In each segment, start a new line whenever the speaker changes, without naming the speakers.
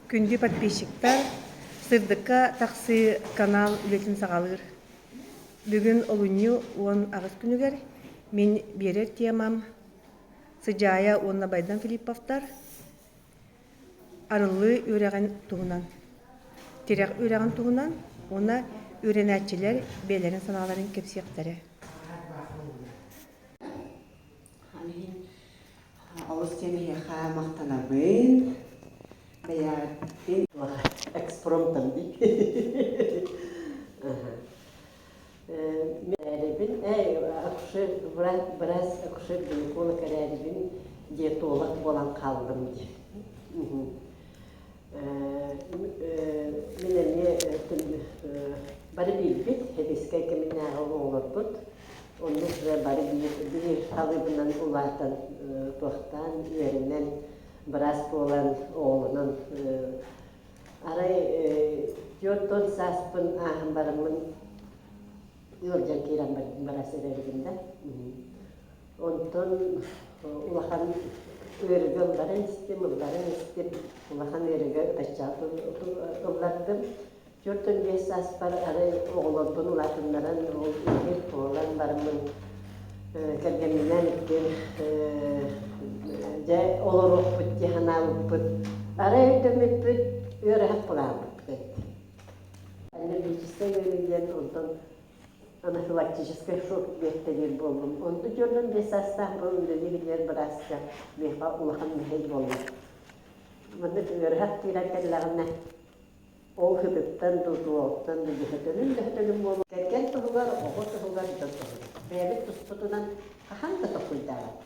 Күндү подписчиктар, Сырдыкка тахсыы канал үлэтин саҕалыыр. Бүгүн олунньу 18 күнүгэр мин биэрэр темам Сыдьаайа уонна Байдам Филипповтар арыллыы үөрэҕин туһунан, тирэх үөрэҕин туһунан уонна үөрэнээччилэр бэйэлэрин санааларын кэпсиэхтэрэ.
Олус диэн эһиэхэ махтанабын. Бэйэҕиттин экспромтом дии. Мин акушер быраас акушер-гинеколог эрээрибин диетолог буолан хааллым дии. Мин эмиэ бары биирбит, сэбиэскэй кэминээҕи оҕолорбут. Оннук бары биир биир халыыбынан улаатан туохтаан үөрэнэн быраас буолан оҕолонон арай 40 сааспын ааһан бараммын ыалдьан киирэн бара сэрэрбин да. Онтон улахан ыарыыга ылларан истим, ылларан истим, улахан ыарыыга ытаччаҕа ыллардым. 45 сааспар арай оҕолорбун улаатыннаран, ол үлэһит буолан бараммын кэргэмминээн иккиэн дьэ олоруохпут дии санаабыппыт. Арай өйдөммүппүт, ыарыһах буолаабыппыт эбит. Аллергическай ыарыы диэн онтон анафилактическай шок диэттэлиир буоллум. Онту 45 саастаах бу үлэлии билэр бырааска миэхэ улахан мэһэй буолла. Маннык ыарыһах киирэн кэллэҕинэ ол сытыттан дуу, туоҕуттан дуу дьөһөтөлүн дьөһөтөлүн буолуо. Кэргэн туһугар, оҕо туһугар, дьон туһугар. Бэйэбит туспутунан хаһан да толкуйдаабат,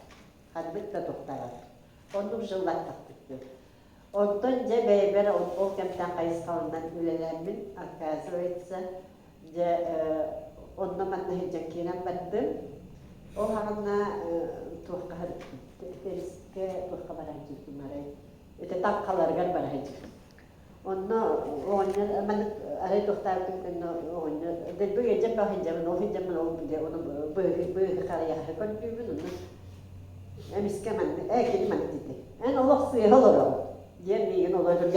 ханнык да тохтообот. Оннук жилаттахпыт дуу. Онтон дьэ бэйэбэр ол кэмтэн хайысхаланан үлэлээммин, оказывается, дьэ онно манна сылдьан киирэн бардым. Ол аҕына туохха Тэрискэ туохха бара сылдьыбытым арай ити таҥхаларыгар бара сылдьыбытым. Онно оҕонньор маннык арай туохтаабытым кэннэ оҕонньор дэлби ыалдьан баа сылдьабын, ол сылдьаммын ол били ону быыһы быыһы харайаһы көрдүүбүн, онно эмискэ маннык ээ кини маннык диэтэ эн олох сыыһа олороҕун диэн миигин олорон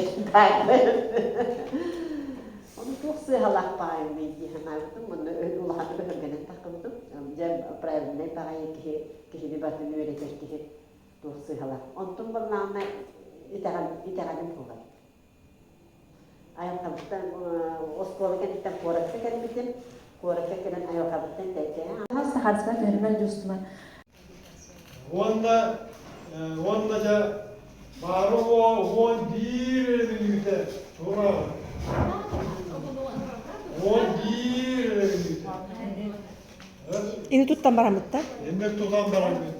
Ону туох сыыһалаах баҕайыбый дии санаабытым, онно улаханнык өһүргэнэн таххыбытым. Дьэ правильнай баҕайы киһи киһини барытын үөрэтэр киһи туох сыыһалаах. Онтум буоллаҕына итэҕэл итэҕэлим буолар. Айылҕабыттан оскуола кэнниттэн куоракка кэлбитим. Куоракка кэлэн айылҕабыттан тэйтэһэн.
Сахарска түһэрмэр дьустума.
Уонна уонна дьэ баары 11 эрэ мүнүүтэ тураҕын. 11 эрэ мүнүүтэ.
Ини туттан бараммыттар.
Инник тутан бараммыт.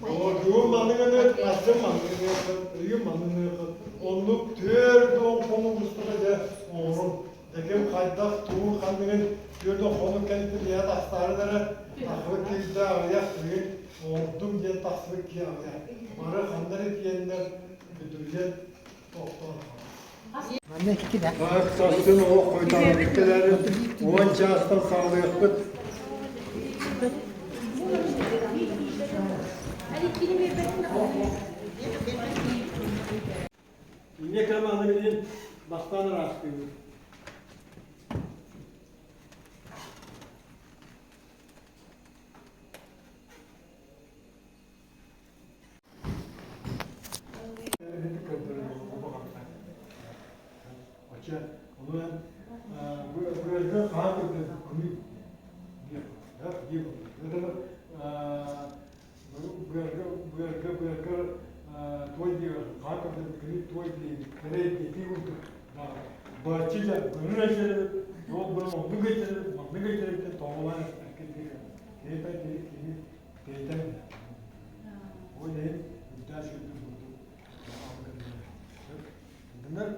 Бүгүн манныгыны, атын манныгыныаххыт, ыйым манныгыныаххыт. Оннук 40 хонук устата дьэ оҥорун. Дьэ ким хайдах, тугу ханныгын 40 хонук кэнниттэн ийэ тахсаары эрэ тахсыбыт киһитэ аҕыйах билигин оҥордум диэн тахсыбыт киһи аҕыйах. Бары ханна эрэ тиийэннэр бүдүрүйэн тохтоон
Манна икки да.
Так, сарсын олох хойутаабыт кэлээри 10 чаастан саҕалыахпыт. Инньэ кырамааны билин бастаан ыраастыыбыт. Бэйэтэ Ол иһин үрдээх сирдик курдук Гынар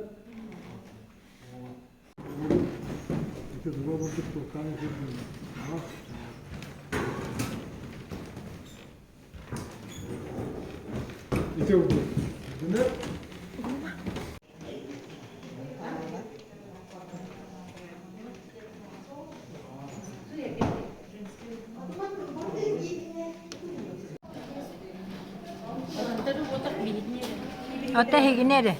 Ити туга курдук туркаан Ити курдук. Гынар
Ата эһигини эрэ.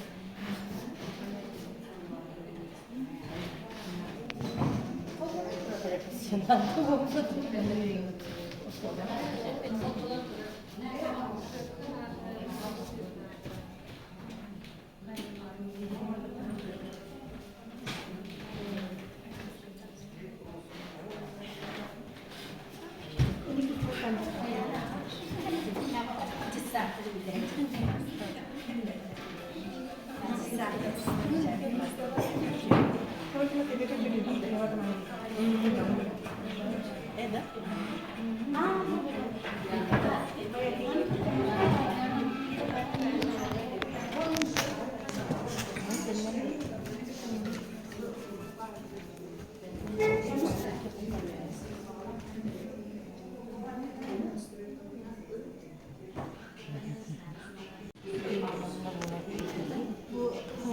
Бу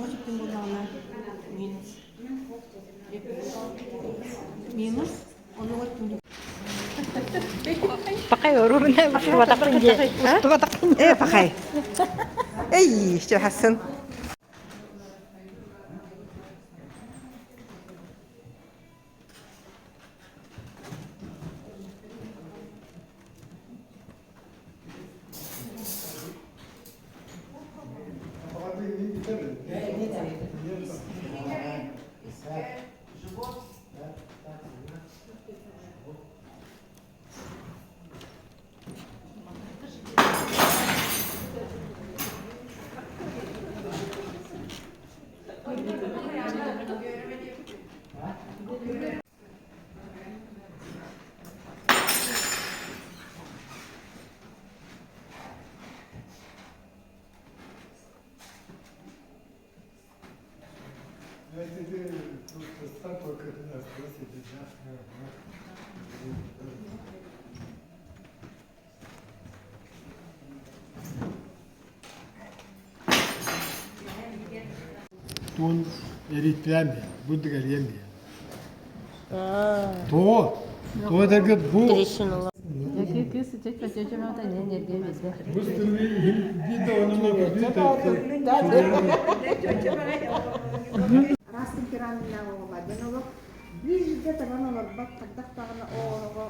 оҕо буоллаҕына минус. Минус, онугар
Пахай оруна устубатахпын дии. Устубатахпын.
Э, пахай. Эй, чахасын.
Туун эриттээн биэ, бурдук эрийэн биэ. Тоҕо? Тоҕо этэргит бу бу стырыы иһин биир да онуна биир да
Араас темпераменнаах оҕолор диэн олох бииргэ табан олорбот хайдах даҕаны оҕоҕо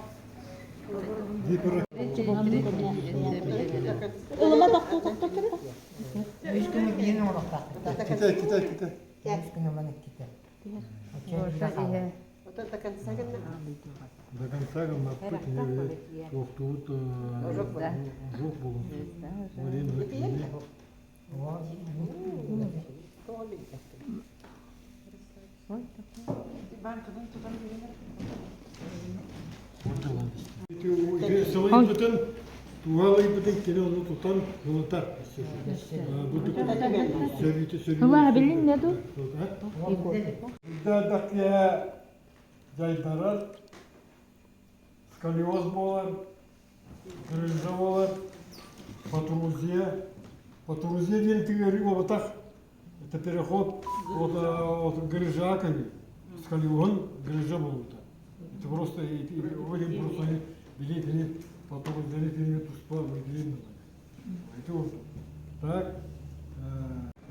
Үс күнү биир оҥоруохтаахпыт.
Ките, ките, ките.
Үс күнү маны иккитэ.
Ото до конца гына.
До конца гыммаппыт туохтуут ожог буолун. Сылыйбытын, туһалыйбытын кини ону тутан ылытар.
Тула билин не ду?
Дардакия жайдарар, сколиоз буолар, грыжа буолар, патрузия. Патрузия диэн тыгырыы буолбатах. Это переход от, от грыжа сколион грыжа буолбута. Это просто вроде просто били кини патрузияны кини туспа выделен. Это вот так.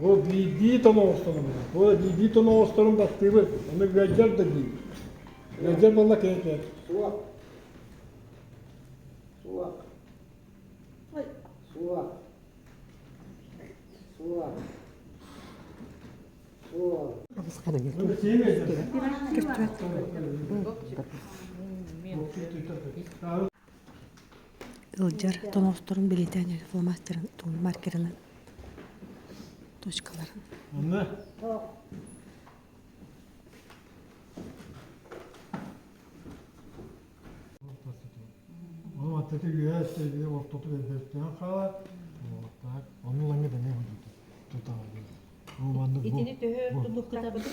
Ол биирдии тоноҕосторум, ол биирдии тоноҕосторум баттыыбыт, аны ыалдьар да дии. Ыалдьар буолла кэкэ.
Суох. Суох. Суох. Суох. Суох.
Ылдьар тоноҕосторун бэлиэтээн фломастерын маркерынан точкаларын.
Онно Ону аттаты үөһэ сиэби ортоту бэртэн хаалар. Вот так. Ону лаҥы тэҥэ тутаҕын.
Итини төһө тумуккутабыт?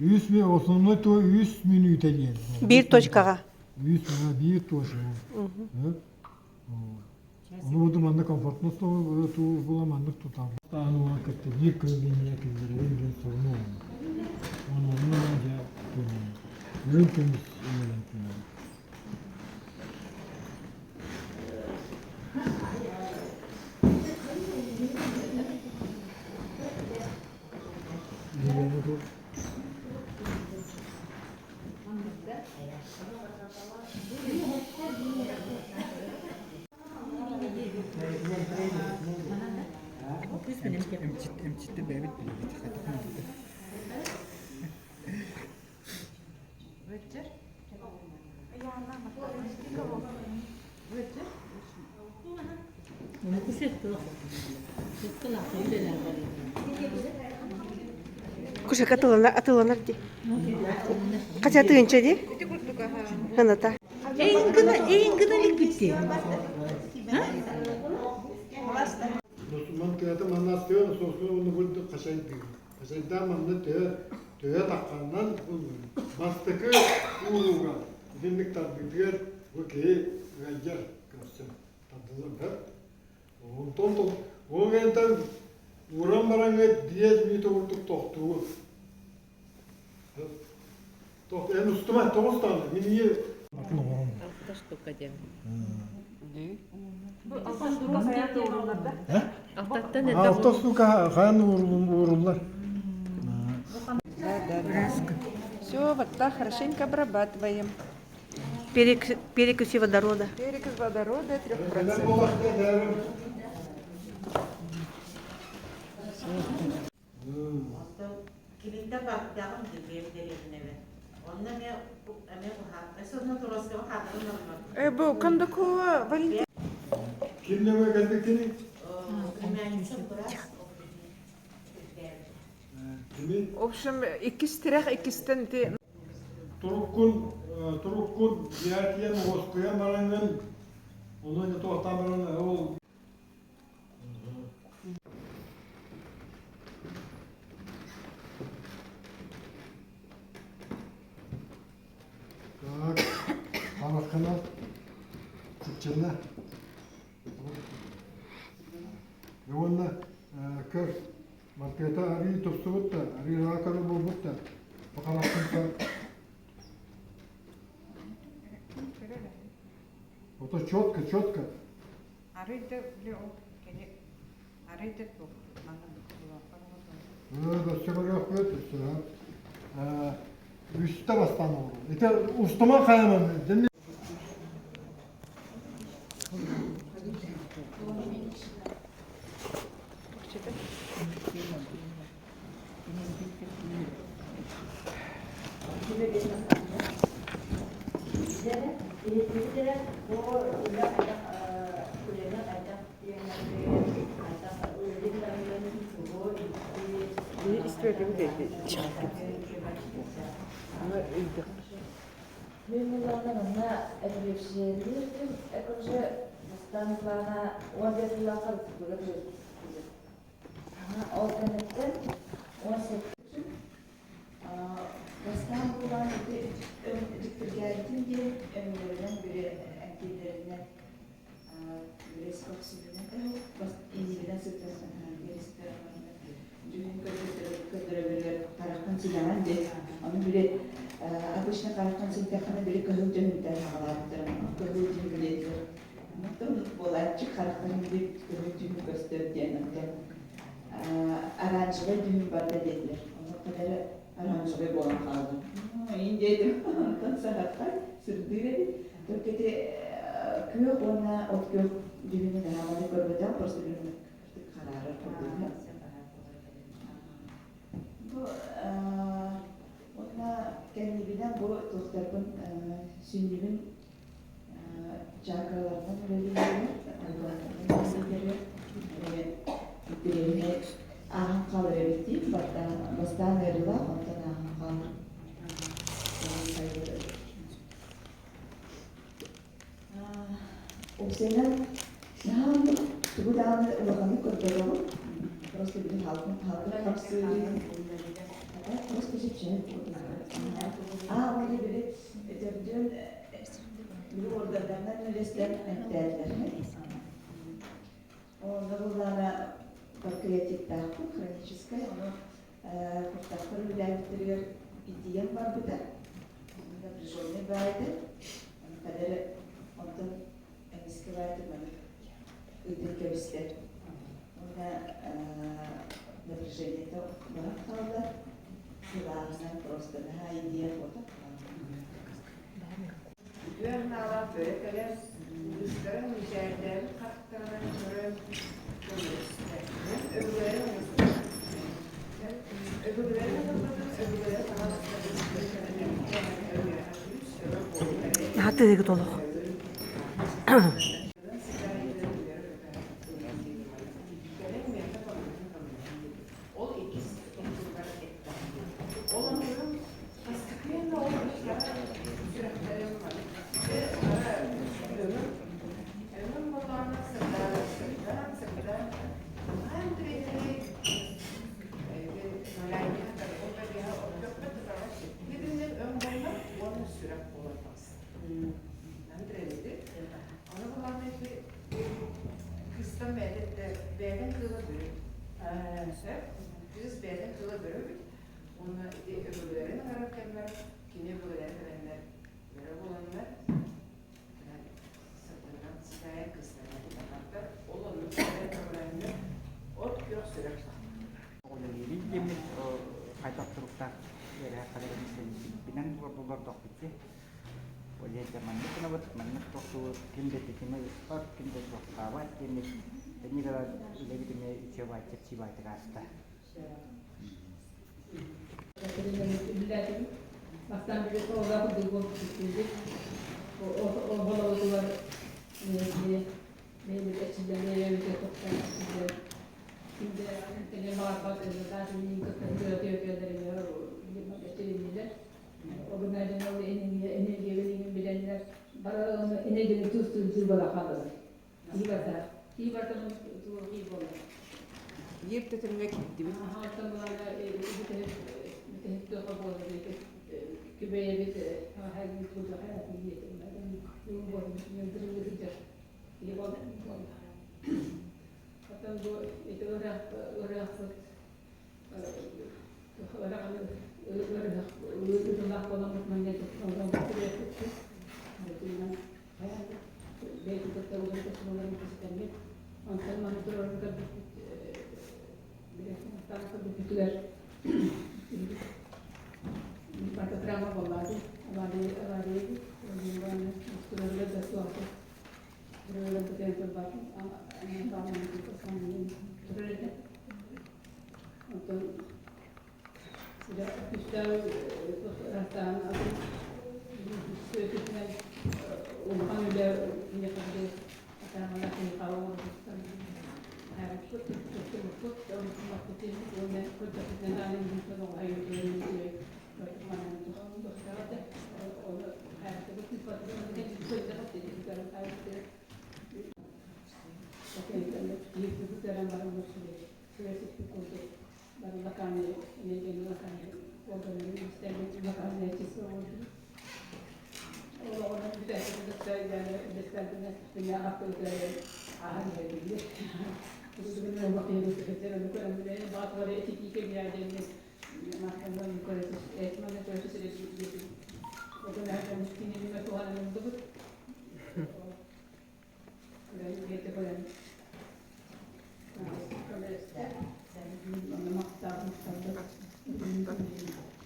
Үс основной то үс мүнүүтэ диэн.
Биир точкаҕа.
Үс биир точка. Ону буду манна комфортно туу була маннык тутабыт. Тааны кытта биир көлүнньэ киллэрэрин диэн соруну Оны онно дьэ үрүҥ көмүс өҥөлөн түнэн.
Эмчиттэр бэйэбит билэбит хайдах оҥорбутун.
Кушака атыланар дии. Хотя тыынча дии. Ханата. Эйин гына иликпитти.
Мусульман тыата манна астыан соосун уонна бурдук хачайдыыр. Хачайдаан манна төһө төһө тахханнан бастакы уурууга итинник тардыытыгар бу киһи ыалдьар көрсөн тардыллар бэрт. Онтон ол кэнниттэн ууран бараҥҥыт биэс мүнүүтэ курдук тохтуур. Эн устума тоҕус даҕаны мин ийэ
Алта штука диэн.
Алта штука хаан ууруллар.
Все, вот так хорошенько обрабатываем.
Перекиси водорода.
Перекись водорода 3%.
Оттон киниттэн бардаҕым дии бэйэм дэриэбинэбэр. Онно эмиэ эмиэ өссө онно торуоскаҕа хаалларан барбат.
Бу Кондакова Валентина.
Ким нөҥө кэлбиккиний?
Племянница быраас.
Кими?
В общем, иккис тирэх иккистэн ити
Туруккун туруккун диятиен уоскуйан бараҥҥын ону не туохтаан баран ол Так, хараххына чыпчынна. Уонна көр, мартыата арыы тупсубут да, арыы раакары буолбут да, бу хараххын көр. Ото четко, четко.
Арый да били ол кини арый да туох манна
Өссө көрүөхпүт, өссө. Үстэ бастаан оҥорор. Ити устума хайаман.
Мен манна эпилепсиялиир экоже бастаан плана 15 сыллаахха Ол кэнниттэн 18 бастаан булаан ити дьиктиргээбитим диэн өҥнөрүнэн били эмтииллэринэн иннибинэн сылдьан дьүһүн көрдөрөбүлэр хараххын силэҕин диэн ону били обычно хараххын силтэххинэ били кыһыл дьүһүнтэн саҕалаабыттара кыһыл дьүһүн билиэтигэр оттон буолааччы харахтарын били кыһыл дьүһүн көстөр диэн оттон оранжевай дьүһүн барда диэтилэр онно кэлэрэ оранжевай буолан хаалла иин диэтим онтон саһархай сырдыыр эбит только ити күөх уонна от күөх дьүһүнү наһаа көрбөтөх просто хараарар курдук бу уонна кэннибинэн бу туохтарбын сүнньүбүн чакраларынан үлэлииллэр интэриэһинэй ааһан хаалар эбит дии бастаан ыарыылаах онтон ааһан хаалар Уопсайынан наһаа тугу даҕаны улаханнык көрдөрөҕүн просто били хаалгын хаалгын хапсыырын просто чэпчээн аа уонна били төрдүөн били уорганнарынан үлэстэн эмтээтилэр Онно буллаана панкреатиттаахпын хроническай ону куртахпар үлэлээбиттэригэр итийэн барбыта напряженный баайда хадары онтон эмискэ баайда маннык ыытан кэбистэ уонна напряжениета баран хаалла сылааһынан просто наһаа идея фото.
Наһаа тыһыгыт олох.
Үлэлиибин диэммит хайдах туруктаах үөрэххэ билэн олордохпут дии. Ол иһин маннык гынабыт, маннык тохтуубут, ким да титимэ ыспат, ким да туохтаабат диэммит инник ылан үлэбит эмиэ үчүгэй чэпчии баайтык ааста.
Бастаан билет оҕолоох курдук буолбут Оҕолорутугар бэйэбит эрчиллэн тохтоон Ким баҕарбат билэннэр бары энергияны тус-тус буола
Биир тэтимҥэ киирдибит.
Оттон бу ити ыраахпыт ыарыһах ыарыылаах буоламмыт манньа бэйэтин кытта уларыта сылаларын кистэммит. Онтон маны турарын көрбүппүт билэхтаах көрбүппүтүгэр барта буоллаады авария авария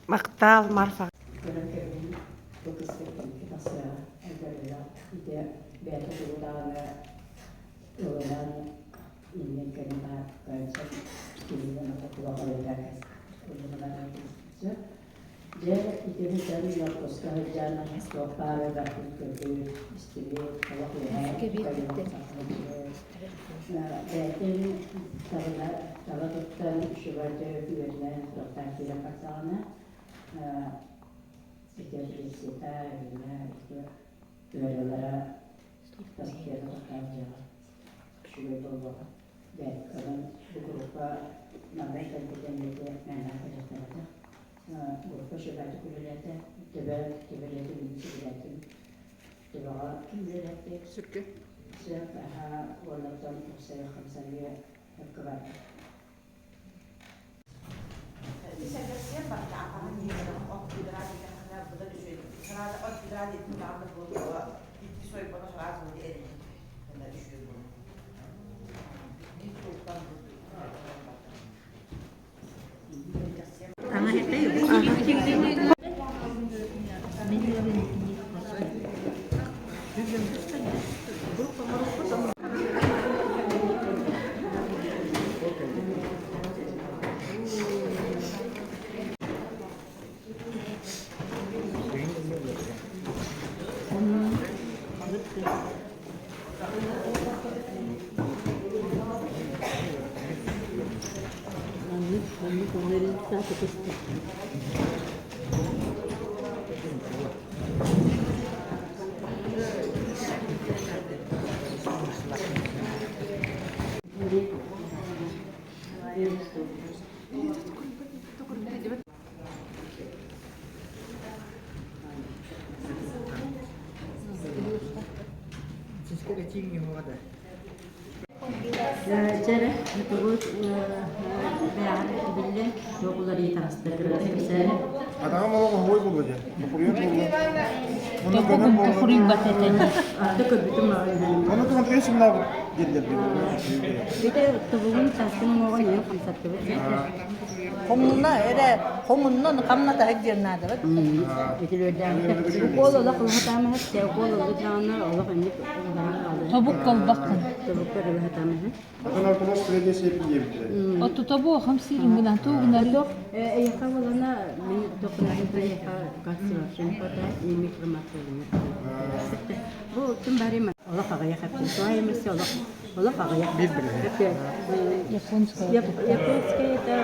Махтал, Марфа.
Көрөн кэлбин бу кыска тахсыаҕа элбэҕи ити бэйэтэ тугу даҕаны ылынан иннин кэлин баар кинини Дьэ, ити сылдьан уоппуска сылдьан туох баара барытын көрдүбүт, истибит, олох үөһээ Бэйэтин таба туттан, үчүгэйдик үөрэнэн туохтаан киирэн бардаҕына, ити Фелисита, Ирина ити ыарыылара постоянно тохтоон дьиэҕэ үчүгэй буолуоҕа. Онон бу группа манна кэлбитин ити мээнэ кэлэхтэмэтэх. Группа үчүгэйдик үлэлээтэ, төбө төбөлөтүн сөбүлээтим. Төбөҕө ким үлэлээтэ?
Сүргэ.
Сөп, аһа, уоннаттан уксай хамсаныы өккө барда.
Атаата түстэ. Чэрэ, тугу бэйэҕэр биллэн, туох уларыйыы таҕыста кэпсээри.
Атаҕым олох оһуой буолуо диэн. Тохуруйар буолуо. Онно көмөр буолуо.
Тохуруйбат этэ.
Арда көрбүтүм
Ону туган сымнаабыт дииллэр.
Бите тобугун састын уҥуоҕун ийэм хамсаттыбыт.
Хомунна эрэ хомунна хамната диэн наадабыт.
Укол олох ылыһатаамаһа, укол ылбытаҕына олох инник
Тобук колбаккын.
Тобукка ылыһатаамаһа.
Атын ортолос күлэдиэ сиэпин диэбиттэрэ.
Отту тобу хамсыырын гынан туугунары.
Тох эйэхэ болана мен тохунарын эйэхэ кассировщин кота и микроматериалы. Бу тым барима олох аҕыйах эппин. Туайымысы олох олох аҕыйах.
Биир билэ.
Японская.
Японская это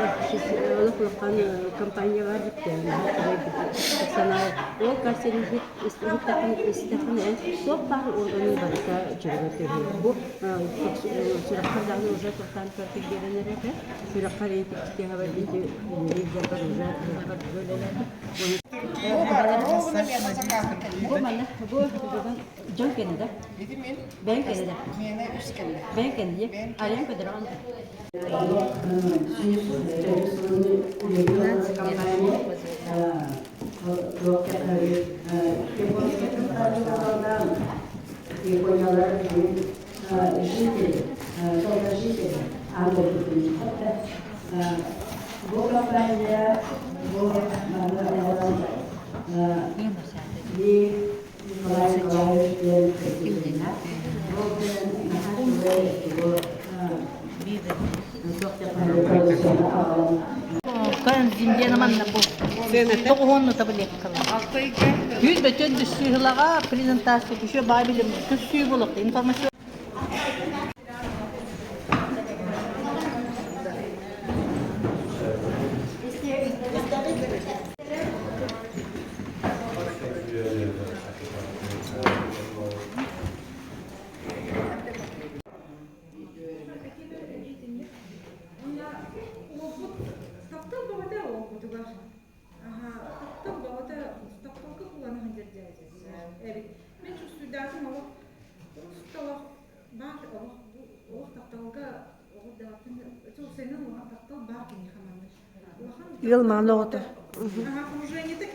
олох улахан компания бар персонал. Ол кассирин истэхин суох баар ол ону барыта чөргө төһүү. Бу сүрэххэр даҕаны уже тохтоон көрдүк диэн эрэ сүрэххэр ити ити уже Бу манна бу дьон кэннэ бэйэҥ кэннэ бэйэҥ кэннэ арыйан көдөрөҕүн Бу компания бу Николай Николаевич диэн президенэ. Бу
Тоҕуһуонну таблеткалар. Түүл бөтөн дүссүүһүлаҕа презентация күшө баа билим көссүү болуқты информация
Таптал бөҕөтө уолбутугар. Аха, таптал бөҕөтө тапталга кулана сылдьар эбит. Мин чувствуйдаатым олох просто олох баар олох олох тапталга олох даҕатын сенен улахан таптал баар киниэхэ манна. Улахан
Ыал мааны оҕото.
Аха, окружениета